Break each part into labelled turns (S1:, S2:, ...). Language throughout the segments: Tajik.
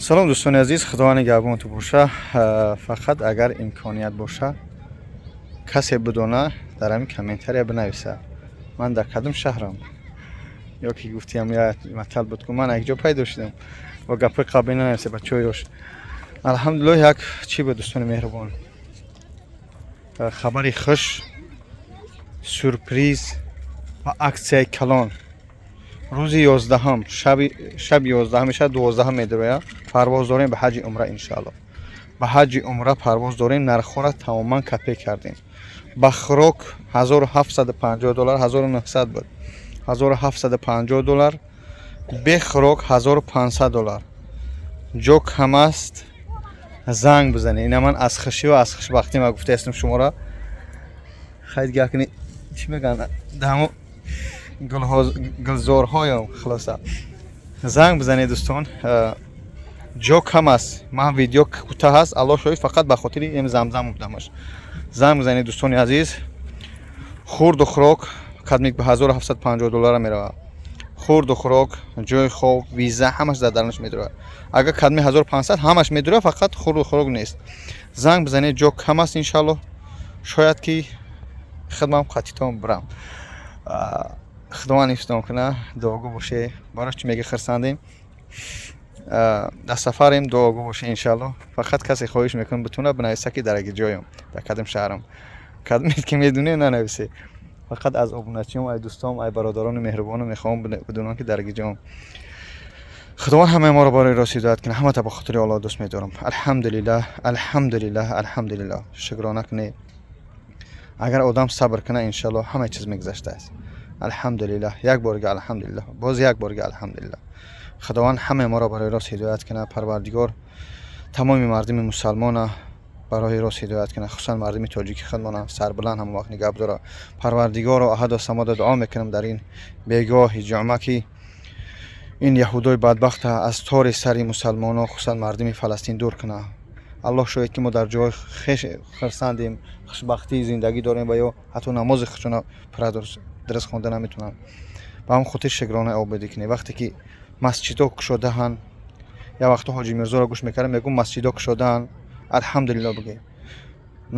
S1: Салом, дӯстони азиз, Худованд нигаҳбонту боша. Фақат агар имконият боша, касе бидона, дар ҳамин комментария бинависа, ман дар кадом шаҳрам. Ё ки гуфтиам, як матал буд ку, ман якҷо пайдо шудам ва гапҳои қабли нанависа, бачаҳои ёш. Алҳамдулиллоҳ, як чӣ буд, дӯстони меҳрубон, хабари хуш, сюрприз ва аксияи калон. Рӯзи 11-ам, шаби 11-ам мешавад, 12-ам медароя, парвоз дорем ба ҳаҷи умра, иншаалло. Ба ҳаҷи умра парвоз дорем. Нархҳоро тамоман капе кардем. Ба хӯрок 1750 доллар, 1900 буд, 1750 доллар, бе хӯрок 1500 доллар. Ҷо кам аст, занг бизанед. Ина ман аз хушӣ ва аз хушбахтӣ ма гуфтаастам шуморо. Хайд, гакни чӣ мегӯянд, дамо гулзорҳоям. Хулоса, занг бизанед, дӯстон, ҷо кам аст. Ман видео кӯтаҳ аст, Аллоҳ шоҳид, фақат ба хотири ин замзам будамаш. Занг бизанед, дӯстони азиз. Хӯрду хӯрок кадмик ба 1750 доллара меравад. Хӯрду хӯрок, ҷои хоб, виза, ҳамаш дар дарунаш медурад. Агар кадми 1500, ҳамаш медурад, фақат хӯрду хӯрок нест. Занг бизанед, ҷо кам аст. Иншаллоҳ, шояд ки хидмам қатитон бирам. Худованд ҳифзтон куна, дуогӯ боше. Барош чӣ меги, хирсандем, дар сафарем, дуогӯ боше, иншаллоҳ. Фақат касе, хоҳиш мекунам, битуна бинависа, ки дар аги ҷоям, дар кадом шаҳрам. Кадомед ки медоне, нанависе. Фақат аз обуначиём, ай дӯстом, ай бародарони меҳрубонам мехоҳам бидонам, ки дар аги ҷоам. Худованд ҳамаи моро барои рост ҳидоят кунад. Ҳамата ба хотири Аллоҳ дӯст медорам. Алҳамдулиллаҳ, алҳамдулиллаҳ, алҳамдулиллаҳ. Шукрона кунед. Агар одам сабр кунад, иншаллоҳ, ҳама чиз мегузаштааст. Алҳамдулиллаҳ, як борга алҳамдулиллаҳ, боз як борга алҳамдулиллаҳ. Худованд ҳамаи моро барои рост ҳидоят кунад. Парвардигор тамоми мардуми мусалмона барои рост ҳидоят кунад, хусусан мардуми тоҷики худмона сарбуланд ҳама вақт нигаҳ дорад. Парвардигоро, Аҳаду Самода дуо мекунам дар ин бегоҳи ҷумъа, ки ин яҳудои бадбахта аз тори сари мусалмоно, хусусан мардуми Фаластин, дур кунад. Аллоҳ шоҳид, ки мо дар ҷои хеш хирсандем, хушбахтии зиндагӣ дорем ва ё ҳатто намози худшона дуруст хонда наметавонанд. Ба ҳамн хотир шукронаи ободӣ кунед. Вақте ки масҷидҳо кушодаанд, як вақто Ҳоҷи Мирзоро гӯш мекардам, мегӯм: масҷидҳо кушодаанд, алҳамдулилло бигӯй,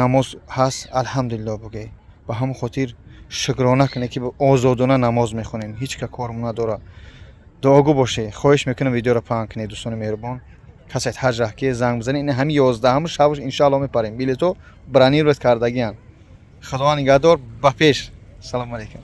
S1: намоз ҳаст, алҳамдулилло бигӯй. Ба ҳамн хотир шукрона кунед, ки озодона намоз мехонем, ҳеҷ ка кормо надорад. Дуогӯ бошед. Хоҳиш мекунам, видеоро паҳн кунед, дӯстони меҳрубон. Касе ҳаҷ раҳ, занг бизанед. Ин ҳамин 11-ҳаму шабш, иншаалло, мепарем. Билето бронировать кардагианд. Худованд нигаҳдор, ба пеш. Салому алайкум.